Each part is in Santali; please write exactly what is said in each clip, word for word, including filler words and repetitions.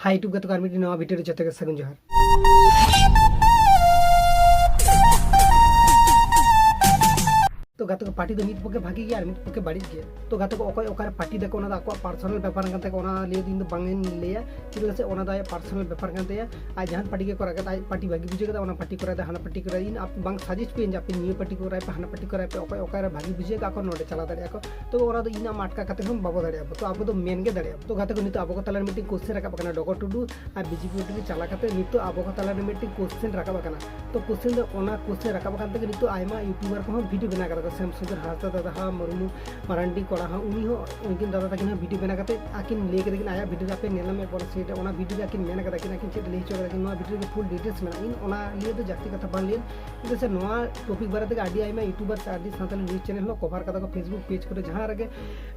ᱦᱟᱭ YouTube ᱜᱟᱛᱮ ᱠᱚ, ᱟᱨ ᱢᱤᱫᱴᱤᱡ ᱱᱟᱣᱟ ᱵᱷᱤᱰᱤᱭᱳ ᱨᱮ ᱡᱚᱛᱚ ᱜᱮ ᱥᱟᱹᱜᱩᱱ ᱡᱚᱦᱟᱨ᱾ ᱛᱚ ᱜᱟᱛᱮ ᱠᱚ, ᱯᱟᱨᱴᱤ ᱫᱚ ᱢᱤᱫ ᱯᱚᱠᱷᱮ ᱵᱷᱟᱜᱤ ᱜᱮᱭᱟ ᱟᱨ ᱢᱤᱫ ᱯᱚᱠᱷᱮ ᱵᱟᱹᱲᱤᱡ ᱜᱮᱭᱟ᱾ ᱛᱚ ᱜᱟᱛᱮ ᱠᱚ, ᱚᱠᱚᱭ ᱚᱠᱟᱨᱮ ᱯᱟᱨᱴᱤ ᱫᱟᱠᱚ, ᱚᱱᱟ ᱫᱚ ᱟᱠᱚᱣᱟᱜ ᱯᱟᱨᱥᱚᱱᱟᱞ ᱵᱮᱯᱟᱨ ᱠᱟᱱ ᱛᱟᱠᱚᱣᱟ, ᱚᱱᱟ ᱞᱟᱹᱭ ᱫᱚ ᱤᱧ ᱫᱚ ᱵᱟᱝ ᱤᱧ ᱞᱟᱹᱭᱟ᱾ ᱪᱮᱫᱟᱜ ᱥᱮ ᱚᱱᱟ ᱫᱚ ᱟᱭᱟᱜ ᱯᱟᱨᱥᱚᱱᱟᱞ ᱵᱮᱯᱟᱨ ᱠᱟᱱ ᱛᱟᱭᱟ᱾ ᱟᱡ ᱡᱟᱦᱟᱱ ᱯᱟᱨᱴᱤ ᱜᱮ ᱠᱚᱨᱟᱣ ᱠᱮᱫ, ᱟᱡ ᱯᱟᱨᱴᱤ ᱵᱷᱟᱜᱤ ᱵᱩᱡᱷᱟᱹᱣ ᱠᱮᱫᱟ, ᱚᱱᱟ ᱯᱟᱨᱴᱤ ᱠᱚᱨᱟᱣ ᱫᱟ, ᱦᱟᱱᱟ ᱯᱟᱨᱴᱤ ᱠᱚᱨᱟᱣ᱾ ᱤᱧ ᱟᱯᱮ ᱵᱟᱝ ᱥᱟᱡᱮᱥᱴ ᱯᱮ, ᱤᱧ ᱡᱮ ᱟᱯᱮ ᱱᱤᱭᱟᱹ ᱯᱟᱨᱴᱤ ᱠᱚᱨᱟᱣ ᱯᱮ, ᱦᱟᱱᱟ ᱯᱟᱨᱴᱤ ᱠᱚᱨᱟᱣ ᱯᱮ, ᱚᱠᱚᱭ ᱚᱠᱟᱨᱮ ᱵᱷᱟᱜᱤ ᱵᱩᱡᱷᱟᱹᱣ ᱠᱟᱜ ᱠᱚ, ᱱᱚᱰᱮ ᱪᱟᱞᱟᱣ ᱫᱟᱲᱮᱭᱟᱜᱼᱟ ᱠᱚ᱾ ᱛᱚ ᱚᱱᱟ ᱫᱚ ᱤᱧ ᱟᱢ ᱟᱴᱠᱟ ᱠᱟᱛᱮ ᱦᱚᱸ ᱵᱟᱵᱚ ᱫᱟᱲᱮᱭᱟᱜᱼᱟ᱾ ᱛᱚ ᱟᱵᱚ ᱫᱚ ᱢᱮᱱ ᱜᱮ ᱫᱟᱲᱮᱭᱟᱜᱼᱟ᱾ ᱛᱚ ᱜᱟᱛᱮ ᱠᱚ, ᱱᱤᱛᱚᱜ ᱟᱵᱚ ᱠᱚ ᱛᱟᱞᱟᱨᱮ ᱢᱤᱫᱴᱮᱱ ᱠᱚᱥᱪᱮᱱ ᱨᱟᱠᱟᱵ ᱟᱠᱟᱱᱟ, ᱰᱚᱜᱚᱨ ᱴᱩᱰᱩ ᱟᱨ ᱵᱤᱡᱮᱯᱤ ᱯᱟᱨᱴᱤ ᱨᱮ ᱪᱟᱞᱟᱣ ᱠᱟᱛᱮ ᱱᱤᱛᱚᱜ ᱟᱵᱚ ᱠᱚ ᱛᱟᱞᱟᱨᱮ ᱢᱤᱫᱴᱮᱱ ᱠᱚᱥᱪᱮᱱ ᱨᱟᱠᱟᱵ ᱟᱠᱟᱱᱟ᱾ ᱛᱚ ᱠᱚᱥᱪᱮᱱ ᱫᱚ, ᱚᱱᱟ ᱠᱚᱥᱪᱮᱱ ᱨᱟᱠᱟᱵ ᱟᱠᱟᱱ ᱛᱮᱜᱮ ᱱᱤᱛᱚᱜ ᱟᱭᱢᱟ ᱤᱭᱩᱴᱩᱵᱟᱨ ᱠᱚᱦᱚᱸ ᱵᱷᱤᱰᱤᱭᱳ ᱵᱮᱱᱟᱣ ᱠᱟᱫᱟ ᱠᱚ, ᱥᱮᱢ ᱥᱩᱸᱫᱚᱨ ᱦᱟᱸᱥᱫᱟ, ᱫᱟᱫᱟ ᱦᱟ ᱢᱩᱨᱢᱩ, ᱢᱟᱨᱟᱱᱰᱤ ᱠᱚᱲᱟ ᱦᱚᱸ, ᱩᱱᱤ ᱦᱚᱸ, ᱩᱱᱠᱤᱱ ᱫᱟᱫᱟ ᱛᱟᱹᱠᱤᱱ ᱦᱚᱸ ᱵᱷᱤᱰᱤᱭᱳ ᱵᱮᱱᱟᱣ ᱠᱟᱛᱮ ᱟᱹᱠᱤᱱ ᱞᱟᱹᱭ ᱠᱮᱫᱟ ᱠᱤᱱ, ᱟᱭᱟᱜ ᱵᱷᱤᱰᱤᱭᱳ ᱨᱮ ᱟᱯᱮ ᱧᱮᱞ ᱢᱮ ᱯᱚᱨᱮ ᱥᱮ ᱚᱱᱟ ᱵᱷᱤᱰᱤᱭᱳ ᱨᱮ ᱟᱹᱠᱤᱱ ᱢᱮᱱ ᱠᱟᱫᱟ ᱠᱤᱱ, ᱟᱹᱠᱤᱱ ᱪᱮᱫ ᱞᱟᱹᱭ ᱦᱚᱪᱚ ᱠᱟᱫᱟ ᱠᱤᱱ, ᱱᱚᱣᱟ ᱵᱷᱤᱰᱤᱭᱳ ᱨᱮ ᱯᱷᱩᱞ ᱰᱤᱴᱮᱞᱥ ᱢᱮᱱᱟᱜᱼᱟ᱾ ᱤᱧ ᱚᱱᱟ ᱞᱤᱭᱟᱹ ᱫᱚ ᱡᱟᱹᱥᱛᱤ ᱠᱟᱛᱷᱟ ᱵᱟᱝ ᱞᱟᱹᱭᱟᱹᱧ᱾ ᱪᱮᱫᱟᱜ ᱥᱮ ᱱᱚᱣᱟ ᱴᱚᱯᱤᱠ ᱵᱟᱨᱮ ᱛᱮᱜᱮ ᱟᱹᱰᱤ ᱟᱭᱢᱟ ᱤᱭᱩᱴᱩᱵᱟᱨ ᱥᱮ ᱟᱹᱰᱤ ᱥᱟᱱᱛᱟᱲᱤ ᱱᱤᱭᱩᱡᱽ ᱪᱮᱱᱮᱞ ᱦᱚᱸ ᱠᱚᱵᱷᱟᱨ ᱠᱟᱫᱟ ᱠᱚ, ᱯᱷᱮᱥᱵᱩᱠ ᱯᱮᱡᱽ ᱠᱚᱨᱮ ᱡᱟᱦᱟᱸ ᱨᱮᱜᱮ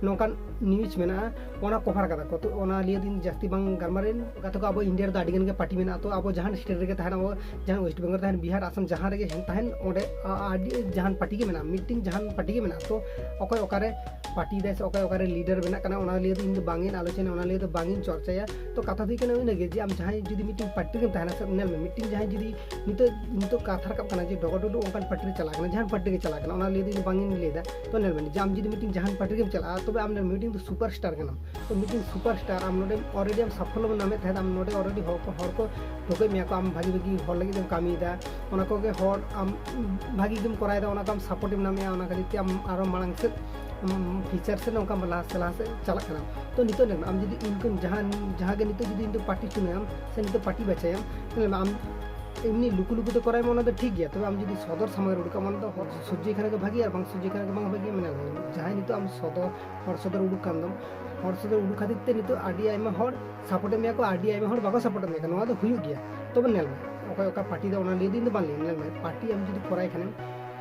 ᱱᱚᱝᱠᱟᱱ ᱱᱤᱭᱩᱡᱽ ᱢᱮᱱᱟᱜᱼᱟ, ᱚᱱᱟ ᱠᱚᱵᱷᱟᱨ ᱠᱟᱫᱟ ᱠᱚ᱾ ᱛᱚ ᱚᱱᱟ ᱞᱤᱭᱟᱹ ᱫᱚ ᱤᱧ ᱡᱟᱹᱥᱛᱤ ᱵᱟᱝ ᱜᱟᱞᱢᱟᱨᱟᱣ ᱤᱧ᱾ ᱜᱟᱛᱮ ᱠᱚ, ᱟᱵᱚ ᱤᱱᱰᱤᱭᱟ ᱨᱮᱫᱚ ᱟᱹᱰᱤ ᱜᱟᱱ ᱜᱮ ᱯᱟᱨᱴᱤ ᱢᱮᱱᱟᱜᱼᱟ᱾ ᱛᱚ ᱟᱵᱚ ᱡᱟᱦᱟᱱ ᱥᱴᱮᱴ ᱨᱮᱜᱮ ᱛᱟᱦᱮᱱ, ᱟᱵᱚ ᱡᱟᱦᱟᱱ ᱳᱭᱮᱥᱴ ᱵᱮᱝᱜᱚᱞ ᱛᱟᱦᱮᱱ, ᱵᱤᱦᱟᱨ, ᱟᱥᱟᱢ, ᱡᱟᱦᱟᱸ ᱨᱮᱜᱮ ᱛᱟᱦᱮᱱ, ᱚᱸᱰᱮ ᱟ-, ᱟᱹᱰᱤ ᱡᱟᱦᱟᱱ ᱯᱟᱨᱴᱤ ᱜᱮ ᱢᱮᱱᱟᱜᱼᱟ, ᱢᱤᱫᱴᱤᱝ ᱡᱟᱦᱟᱱ ᱯᱟᱨᱴᱤ ᱜᱮ ᱢᱮᱱᱟᱜᱼᱟ᱾ ᱛᱚ ᱚᱠᱚᱭ ᱚᱠᱟᱨᱮ ᱯᱟᱨᱴᱤ ᱫᱟᱭ ᱥᱮ ᱚᱠᱚᱭ ᱚᱠᱟᱨᱮ ᱞᱤᱰᱟᱨ ᱵᱮᱱᱟᱜ ᱠᱟᱱᱟ, ᱚᱱᱟ ᱞᱤᱭᱟᱹ ᱫᱚ ᱤᱧ ᱫᱚ ᱵᱟᱝ ᱤᱧ ᱟᱞᱳᱪᱚᱱᱟᱭᱟ, ᱚᱱᱟ ᱞᱤᱭᱟᱹ ᱫᱚ ᱵᱟᱝ ᱤᱧ ᱪᱚᱨᱪᱟᱭᱟ᱾ ᱛᱚ ᱠᱟᱛᱷᱟ ᱫᱚ ᱦᱩᱭᱩᱜ ᱠᱟᱱᱟ ᱤᱱᱟᱹᱜᱮ, ᱡᱮ ᱟᱢ ᱡᱟᱦᱟᱸᱭ ᱡᱩᱫᱤ ᱢᱤᱫᱴᱤᱝ ᱯᱟᱨᱴᱤ ᱨᱮᱢ ᱛᱟᱦᱮᱱᱟ ᱥᱮ, ᱧᱮᱞ ᱢᱮ, ᱢᱤᱫᱴᱤᱝ ᱡᱟᱦᱟᱸᱭ ᱡᱩᱫᱤ ᱱᱤᱛᱚᱜ, ᱱᱤᱛᱚᱜ ᱠᱟᱛᱷᱟ ᱨᱟᱠᱟᱵ ᱠᱟᱱᱟ ᱡᱮ ᱰᱚᱜᱚᱨ ᱴᱩᱰᱩ ᱚᱱᱠᱟᱱ ᱯᱟᱨᱴᱤ ᱨᱮ ᱪᱟᱞᱟᱜ ᱠᱟᱱᱟ, ᱡᱟᱦᱟᱱ ᱯᱟᱨᱴᱤ ᱨᱮ ᱪᱟᱞᱟᱜ ᱠᱟᱱᱟ, ᱚᱱᱟ ᱞᱤᱭᱟᱹ ᱫᱚ ᱤᱧ ᱫᱚ ᱵᱟᱝ ᱤᱧ ᱞᱟᱹᱭᱫᱟ᱾ ᱛᱚ ᱧᱮᱞ ᱢᱮ, ᱡᱮ ᱟᱢ ᱡᱩᱫᱤ ᱢᱤᱫᱴᱤᱝ ᱡᱟᱦᱟᱱ ᱯᱟᱨᱴᱤ ᱨᱮᱢ ᱪᱟᱞᱟᱜᱼᱟ, ᱛᱚᱵᱮ ᱟᱢ ᱢᱤᱫᱴᱤᱝ ᱫᱚ ᱥᱩᱯᱟᱨ ᱥᱴᱟᱨ ᱠᱟᱱᱟᱢ᱾ ᱛᱚ ᱢᱤᱫᱴᱤᱝ ᱥᱩᱯᱟᱨ ᱥᱴᱟᱨ, ᱟᱢ ᱱᱚᱰᱮ already ᱟᱢ ᱥᱟᱯᱷᱚᱞᱚᱢ ᱧᱟᱢᱮᱫ ᱛᱟᱦᱮᱸᱫ, ᱟᱢ ᱱᱚᱰᱮ already ᱦᱚᱲ ᱠᱚ, ᱦᱚᱲ ᱠᱚ ᱴᱷᱟᱹᱣᱠᱟᱹᱭᱮᱫ ᱢᱮᱭᱟ ᱠᱚ, ᱟᱢ ᱵᱷᱟᱜᱤ ᱵᱷᱟᱜᱤ ᱦᱚᱲ ᱞᱟᱹᱜᱤᱫ ᱮᱢ ᱠᱟᱹᱢᱤᱭᱮᱫᱟ, ᱚᱱᱟ ᱠᱚᱜᱮ ᱦᱚᱲ ᱟᱢ ᱵᱷᱟᱜᱤ ᱜᱮᱢ ᱠᱚᱨᱟᱣᱮᱫᱟ, ᱚᱱᱟ ᱠᱚ ᱟᱢ ᱥᱟᱯᱳᱨᱴ ᱮᱢ ᱧᱟᱢᱮᱫᱼᱟ, ᱚᱱᱟ ᱠᱷᱟᱹᱛᱤᱨ ᱛᱮ ᱟᱢ ᱟᱨᱚ ᱢᱟᱲᱟᱝ ᱥᱮᱫ ᱯᱷᱤᱭᱩᱪᱟᱨ ᱥᱮᱫ ᱚᱱᱠᱟ ᱞᱟᱦᱟ ᱥᱮᱫ, ᱞᱟᱦᱟ ᱥᱮᱫ ᱪᱟᱞᱟᱜ ᱠᱟᱱᱟ᱾ ᱛᱚ ᱱᱤᱛᱚᱜ ᱧᱮᱞ ᱢᱮ, ᱟᱢ ᱡᱩᱫᱤ ᱤᱱᱠᱟᱢ ᱡᱟᱦᱟᱸ, ᱡᱟᱦᱟᱸ ᱜᱮ ᱱᱤᱛᱚᱜ ᱡᱩᱫᱤ ᱤᱧ ᱫᱚ ᱯᱟᱨᱴᱤ ᱪᱩᱱᱟᱹᱭᱟᱢ ᱥᱮ ᱱᱤᱛᱚᱜ ᱯᱟᱨᱴᱤ ᱵᱟᱪᱷᱟᱭᱟᱢ, ᱧᱮᱞ ᱢᱮ, ᱟᱢ ᱮᱢᱱᱤ ᱞᱩᱠᱩ ᱞᱩᱠᱩ ᱛᱮ ᱠᱚᱨᱟᱣ ᱢᱮ, ᱚᱱᱟ ᱫᱚ ᱴᱷᱤᱠ ᱜᱮᱭᱟ᱾ ᱛᱚᱵᱮ ᱟᱢ ᱡᱩᱫᱤ ᱥᱚᱫᱚᱨ ᱥᱟᱢᱟᱝ ᱨᱮ ᱩᱰᱩᱠᱟᱢ, ᱚᱱᱟ ᱫᱚ ᱦᱚᱲ ᱥᱚᱡᱽᱡᱚᱭ ᱠᱷᱟᱱ ᱜᱮ ᱵᱷᱟᱜᱮ, ᱟᱨ ᱵᱟᱝ ᱥᱚᱡᱽᱡᱚᱭ ᱠᱷᱟᱱ ᱜᱮ ᱵᱟᱝ ᱵᱷᱟᱜᱮ᱾ ᱢᱟᱱᱮ ᱡᱟᱦᱟᱸᱭ ᱱᱤᱛᱚᱜ ᱟᱢ ᱥᱚᱫᱚᱨ, ᱦᱚᱲ ᱥᱚᱫᱚᱨ ᱩᱰᱩᱠ ᱠᱟᱱ ᱫᱚᱢ, ᱦᱚᱲ ᱥᱚᱫᱚᱨ ᱩᱰᱩᱠ ᱠᱷᱟᱹᱛᱤᱨ ᱛᱮ ᱱᱤᱛᱚᱜ ᱟᱹᱰᱤ ᱟᱭᱢᱟ ᱦᱚᱲ ᱥᱟᱯᱳᱨᱴ ᱮᱫ ᱢᱮᱭᱟ ᱠᱚ, ᱟᱹᱰᱤ ᱟᱭᱢᱟ ᱦᱚᱲ ᱵᱟᱠᱚ ᱥᱟᱯᱳᱨᱴ ᱮᱫ ᱢᱮᱭᱟ ᱠᱚ, ᱱᱚᱣᱟ ᱫᱚ ᱦᱩᱭᱩᱜ ᱜᱮᱭᱟ᱾ ᱛᱚᱵᱮ ᱧᱮᱞ ᱢᱮ, ᱚᱠᱚᱭ ᱚᱠᱟ ᱯᱟᱨᱴᱤ ᱫᱚ ᱚᱱᱟ ᱞᱟᱹᱭ ᱫᱚ ᱤᱧ ᱫᱚ ᱵᱟᱝ ᱞᱟᱹᱭᱟᱹᱧ᱾ ᱧᱮᱞ ᱢᱮ, ᱯᱟᱨᱴᱤ ᱟᱢ ᱡᱩᱫᱤ ᱠᱚᱨᱟᱭ ᱠᱷᱟᱱᱮᱢ,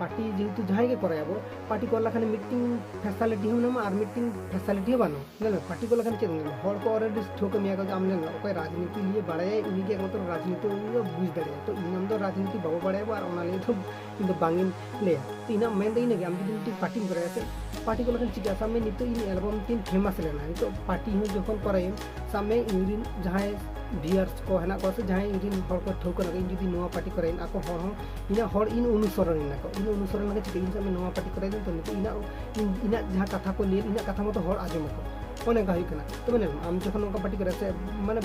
ᱯᱟᱨᱴᱤ ᱡᱮᱦᱮᱛᱩ ᱡᱟᱦᱟᱸᱭ ᱜᱮ ᱠᱚᱨᱟᱭ ᱟᱵᱚ, ᱯᱟᱨᱴᱤ ᱠᱚᱨᱟᱣ ᱞᱮᱠᱷᱟᱱ ᱢᱤᱫᱴᱤᱝ ᱯᱷᱮᱥᱟᱞᱤᱴᱤ ᱦᱚᱸ ᱢᱮᱱᱟᱢᱟ ᱟᱨ ᱢᱤᱫᱴᱤᱝ ᱯᱷᱮᱥᱟᱞᱤᱴᱤ ᱦᱚᱸ ᱵᱟᱹᱱᱩᱜ᱾ ᱧᱮᱞ ᱢᱮ, ᱯᱟᱨᱴᱤ ᱠᱚᱨᱟᱣ ᱞᱮᱠᱷᱟᱱ ᱪᱮᱫ ᱮᱢ ᱧᱟᱢᱟ? ᱦᱚᱲ ᱠᱚ ᱚᱞᱨᱮᱰᱤ ᱴᱷᱟᱹᱣᱠᱟᱹ ᱢᱮᱭᱟ ᱠᱚ ᱡᱮ ᱟᱢ ᱧᱮᱞ ᱢᱮ, ᱚᱠᱚᱭ ᱨᱟᱡᱽᱱᱤᱛᱤ ᱞᱤᱭᱮ ᱵᱟᱲᱟᱭᱟᱭ, ᱩᱱᱤ ᱜᱮ ᱮᱠᱢᱟᱛᱨᱚ ᱨᱟᱡᱽᱱᱤᱛᱤ ᱩᱱᱤ ᱫᱚ ᱵᱩᱡᱽ ᱫᱟᱲᱮᱭᱟᱜᱼᱟ᱾ ᱛᱚ ᱤᱧ ᱟᱢ ᱫᱚ ᱨᱟᱡᱽᱱᱤᱛᱤ ᱵᱟᱵᱚ ᱵᱟᱲᱟᱭᱟ ᱵᱚ, ᱟᱨ ᱚᱱᱟ ᱞᱤᱭᱮ ᱫᱚ ᱤᱧ ᱫᱚ ᱵᱟᱝ ᱤᱧ ᱞᱟᱹᱭᱟ᱾ ᱛᱚ ᱤᱧᱟᱹᱜ ᱢᱮᱱ ᱫᱚ ᱤᱱᱟᱹᱜᱮ, ᱟᱢ ᱡᱩᱫᱤ ᱢᱤᱫᱴᱤᱝ ᱯᱟᱨᱴᱤᱢ ᱠᱚᱨᱟᱭᱟ ᱥᱮ, ᱯᱟᱨᱴᱤ ᱠᱚᱨᱟᱣ ᱞᱮᱠᱷᱟᱱ ᱪᱤᱠᱟᱹᱜᱼᱟ? ᱥᱟᱵ ᱢᱮ ᱱᱤᱛᱚᱜ ᱤᱧ ᱮᱞᱵᱟᱢ ᱛᱤᱧ ᱯᱷᱮᱢᱟᱥ ᱞᱮᱱᱟ, ᱱᱤᱛᱚᱜ ᱯᱟᱨᱴᱤ ᱦᱚᱸ ᱡᱚᱠᱷᱚᱱ ᱠᱚᱨᱟᱭᱟᱹᱧ, ᱥᱟᱵ ᱢᱮ ᱤᱧ ᱨᱤᱱ ᱡᱟᱦᱟᱸᱭ ᱵᱷᱤᱭᱟᱨᱥ ᱠᱚ ᱦᱮᱱᱟᱜ ᱠᱚᱣᱟ ᱥᱮ ᱡᱟᱦᱟᱸᱭ ᱤᱧ ᱨᱤᱱ ᱦᱚᱲ ᱠᱚ ᱴᱷᱟᱹᱣᱠᱟᱹ ᱱᱟᱠᱚ, ᱤᱧ ᱡᱩᱫᱤ ᱱᱚᱣᱟ ᱯᱟᱨᱴᱤ ᱠᱚᱨᱟᱭᱟᱹᱧ, ᱟᱠᱚ ᱦᱚᱲ ᱦᱚᱸ ᱤᱧᱟᱹᱜ ᱦᱚᱲ ᱤᱧ ᱚᱱᱩᱥᱚᱨᱚᱱ ᱱᱟᱠᱚ, ᱤᱧ ᱚᱱᱩᱥᱚᱨᱚᱱ ᱞᱮᱠᱟ ᱪᱤᱠᱟᱹ? ᱤᱧ ᱥᱟᱵ ᱢᱮ ᱱᱚᱣᱟ ᱯᱟᱨᱴᱤ ᱠᱚᱨᱟᱭ ᱫᱟᱹᱧ, ᱛᱚ ᱱᱤᱛᱚᱜ ᱤᱧᱟᱹᱜ, ᱤᱧ, ᱤᱧᱟᱹᱜ ᱡᱟᱦᱟᱸ ᱠᱟᱛᱷᱟ ᱠᱚ ᱞᱟᱹᱭ, ᱤᱧᱟᱹᱜ ᱠᱟᱛᱷᱟ ᱢᱚᱛᱚ ᱦᱚᱲ ᱟᱸᱡᱚᱢ ᱟᱠᱚ᱾ ᱚᱱᱮ ᱚᱱᱠᱟ ᱦᱩᱭᱩᱜ ᱠᱟᱱᱟ᱾ ᱛᱚᱵᱮ ᱧᱮᱞ ᱢᱮ, ᱟᱢ ᱡᱚᱠᱷᱚᱱ ᱱᱚᱝᱠᱟ ᱯᱟᱨᱴᱤ ᱠᱚᱨᱮ ᱥᱮ, ᱢᱟᱱᱮ,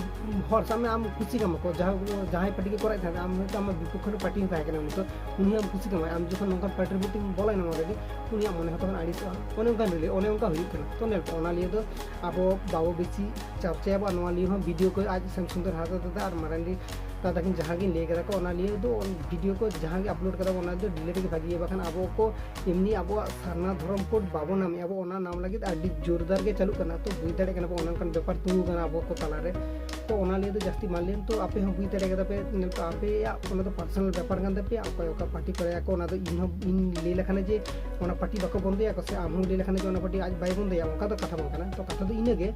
ᱦᱚᱲ ᱥᱟᱵ ᱢᱮ ᱟᱢ ᱠᱩᱥᱤ ᱠᱟᱢᱟ ᱠᱚ, ᱡᱟᱦᱟᱸ, ᱡᱟᱦᱟᱸᱭ ᱯᱟᱨᱴᱤ ᱜᱮ ᱠᱚᱨᱟᱣᱮᱫ ᱛᱟᱦᱮᱸᱫ, ᱟᱢ ᱦᱚᱭᱛᱳ ᱟᱢᱟᱜ ᱵᱤᱯᱚᱠᱠᱷᱚ ᱨᱮ ᱯᱟᱨᱴᱤ ᱦᱚᱸ ᱛᱟᱦᱮᱸ ᱠᱟᱱᱟ, ᱩᱱᱤ ᱫᱚ, ᱩᱱᱤ ᱟᱢ ᱠᱩᱥᱤ ᱠᱟᱢᱟᱭ, ᱟᱢ ᱡᱚᱠᱷᱚᱱ ᱱᱚᱝᱠᱟ ᱯᱟᱨᱴᱤ ᱨᱮ ᱢᱤᱫᱴᱤᱝ ᱵᱚᱞᱚᱭᱮᱱᱟ ᱚᱸᱰᱮ ᱜᱮ, ᱩᱱᱤᱭᱟᱜ ᱢᱚᱱᱮ ᱦᱚᱸ ᱛᱚᱠᱷᱚᱱ ᱟᱹᱲᱤᱥᱚᱜᱼᱟ᱾ ᱚᱱᱮ ᱚᱱᱠᱟ ᱨᱤᱞᱮ-, ᱚᱱᱮ ᱚᱱᱠᱟ ᱦᱩᱭᱩᱜ ᱠᱟᱱᱟ᱾ ᱛᱚ ᱧᱮᱞ ᱯᱮ, ᱚᱱᱟ ᱞᱤᱭᱮ ᱫᱚ ᱟᱵᱚ ᱵᱟᱵᱚ ᱵᱮᱥᱤ ᱪᱟᱨᱪᱟᱭᱟᱵᱚ, ᱟᱨ ᱱᱚᱣᱟ ᱞᱤᱭᱮ ᱦᱚᱸ ᱵᱷᱤᱰᱤᱭᱳ ᱠᱚ ᱟᱡ ᱥᱮᱢ ᱥᱩᱱᱫᱚᱨ ᱦᱟᱸᱥᱫᱟ ᱫᱟᱫᱟ ᱟᱨ ᱢᱟᱨᱟᱱᱰᱤ ᱫᱟᱫᱟ ᱠᱤᱱ ᱡᱟᱦᱟᱸ ᱠᱤᱱ ᱞᱟᱹᱭ ᱠᱟᱫᱟ ᱠᱚ, ᱚᱱᱟ ᱞᱤᱭᱮ ᱫᱚ ᱵᱷᱤᱰᱤᱭᱳ ᱠᱚ ᱡᱟᱦᱟᱸ ᱜᱮ ᱟᱯᱞᱳᱰ ᱠᱟᱫᱟ ᱠᱚ, ᱚᱱᱟ ᱫᱚ ᱰᱤᱞᱤᱴ ᱜᱮ ᱵᱷᱟᱹᱜᱤᱭᱟ, ᱵᱟᱠᱷᱟᱱ ᱟᱵᱚ ᱠᱚ ᱮᱢᱱᱤ ᱟᱵᱚᱣᱟᱜ ᱥᱟᱨᱱᱟ ᱫᱷᱚᱨᱚᱢ ᱠᱳᱰ ᱵᱟᱵᱚ ᱱᱟᱢᱮᱜᱼᱟ, ᱟᱵᱚ ᱚᱱᱟ ᱱᱟᱢ ᱞᱟᱹᱜᱤᱫ ᱟᱹᱰᱤ ᱡᱳᱨᱫᱟᱨ ᱜᱮ ᱪᱟᱹᱞᱩᱜ ᱠᱟᱱᱟ᱾ ᱛᱚ ᱵᱩᱡᱽ ᱫᱟᱲᱮᱭᱟᱜ ᱠᱟᱱᱟ ᱵᱚ, ᱚᱱᱮ ᱚᱱᱠᱟᱱ ᱵᱮᱯᱟᱨ ᱛᱤᱸᱜᱩ ᱠᱟᱱᱟ ᱟᱵᱚ ᱠᱚ ᱛᱟᱞᱟᱨᱮ᱾ ᱛᱚ ᱚᱱᱟ ᱞᱤᱭᱮ ᱫᱚ ᱡᱟᱹᱥᱛᱤ ᱢᱟᱞᱮᱱ, ᱛᱚ ᱟᱯᱮ ᱦᱚᱸ ᱵᱩᱡᱽ ᱫᱟᱲᱮ ᱠᱟᱫᱟ ᱯᱮ, ᱧᱮᱞ ᱯᱮ, ᱟᱯᱮᱭᱟᱜ ᱚᱱᱟ ᱫᱚ ᱯᱟᱨᱥᱚᱱᱟᱞ ᱵᱮᱯᱟᱨ ᱠᱟᱱ ᱛᱟᱯᱮᱭᱟ, ᱚᱠᱚᱭ ᱚᱠᱟ ᱯᱟᱨᱴᱤ ᱠᱚᱨᱮᱭᱟ ᱠᱚ, ᱚᱱᱟ ᱫᱚ ᱤᱧ ᱦᱚᱸ ᱤᱧ ᱞᱟᱹᱭ ᱞᱮᱠᱷᱟᱱ ᱡᱮ ᱚᱱᱟ ᱯᱟᱨᱴᱤ ᱵᱟᱠᱚ ᱵᱚᱱᱫᱚᱭᱟ ᱠᱚ ᱥᱮ ᱟᱢ ᱦᱚᱸ ᱞᱟᱹᱭ ᱞᱮᱠᱷᱟᱱ ᱡᱮ ᱚᱱᱟ ᱯᱟᱨᱴᱤ ᱟᱡ ᱵᱟᱭ ᱵᱚᱱᱫᱚᱭᱟ, ᱚᱱᱠᱟ ᱫᱚ ᱠᱟᱛᱷᱟ ᱵᱟᱝ ᱠᱟᱱᱟ᱾ ᱛᱚ ᱠᱟᱛᱷᱟ ᱫᱚ ᱤᱱᱟᱹᱜᱮ,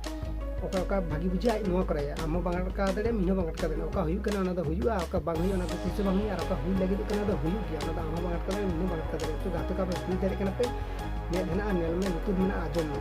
ᱚᱠᱟ ᱚᱠᱟ ᱵᱷᱟᱹᱜᱤ ᱵᱩᱡᱷᱟᱹᱜᱼᱟ ᱟᱡ ᱱᱚᱣᱟ ᱠᱚᱨᱟᱭᱟ, ᱟᱢ ᱦᱚᱸ ᱵᱟᱝ ᱟᱴᱠᱟᱣ ᱫᱟᱲᱮᱭᱟᱜᱼᱟᱢ, ᱤᱧ ᱦᱚᱸ ᱵᱟᱝ ᱟᱴᱠᱟᱣ ᱫᱟᱲᱮᱭᱟᱜᱼᱟ᱾ ᱚᱠᱟ ᱦᱩᱭᱩᱜ ᱠᱟᱱᱟ ᱚᱱᱟ ᱫᱚ ᱦᱩᱭᱩᱜᱼᱟ, ᱚᱠᱟ ᱵᱟᱝ ᱦᱩᱭᱩᱜᱼᱟ ᱚᱱᱟ ᱫᱚ ᱛᱤᱥ ᱦᱚᱸ ᱵᱟᱝ ᱦᱩᱭᱩᱜᱼᱟ, ᱟᱨ ᱚᱠᱟ ᱦᱩᱭ ᱞᱟᱹᱜᱤᱫᱚᱜ ᱠᱟᱱᱟ ᱚᱱᱟ ᱫᱚ ᱦᱩᱭᱩᱜ ᱜᱮᱭᱟ᱾ ᱚᱱᱟ ᱫᱚ ᱟᱢ ᱦᱚᱸ ᱵᱟᱝ ᱟᱴᱠᱟᱣ ᱫᱟᱲᱮᱭᱟᱜᱼᱟᱢ, ᱤᱧ ᱦᱚᱸ ᱵᱟᱝ ᱟᱴᱠᱟᱣ ᱫᱟᱲᱮᱭᱟᱜᱼᱟ᱾ ᱛᱚ ᱜᱟᱛᱮ ᱠᱚ ᱟᱯᱮ ᱵᱩᱡᱽ ᱫᱟᱲᱮᱭᱟᱜ ᱠᱟᱱᱟ ᱯᱮ, ᱢᱮᱫ ᱦᱮᱱᱟᱜᱼᱟ ᱧᱮᱞ ᱢᱮ, ᱞᱩᱛᱩᱨ ᱢᱮᱱᱟᱜᱼᱟ ᱟᱸᱡᱚᱢ ᱢᱮ᱾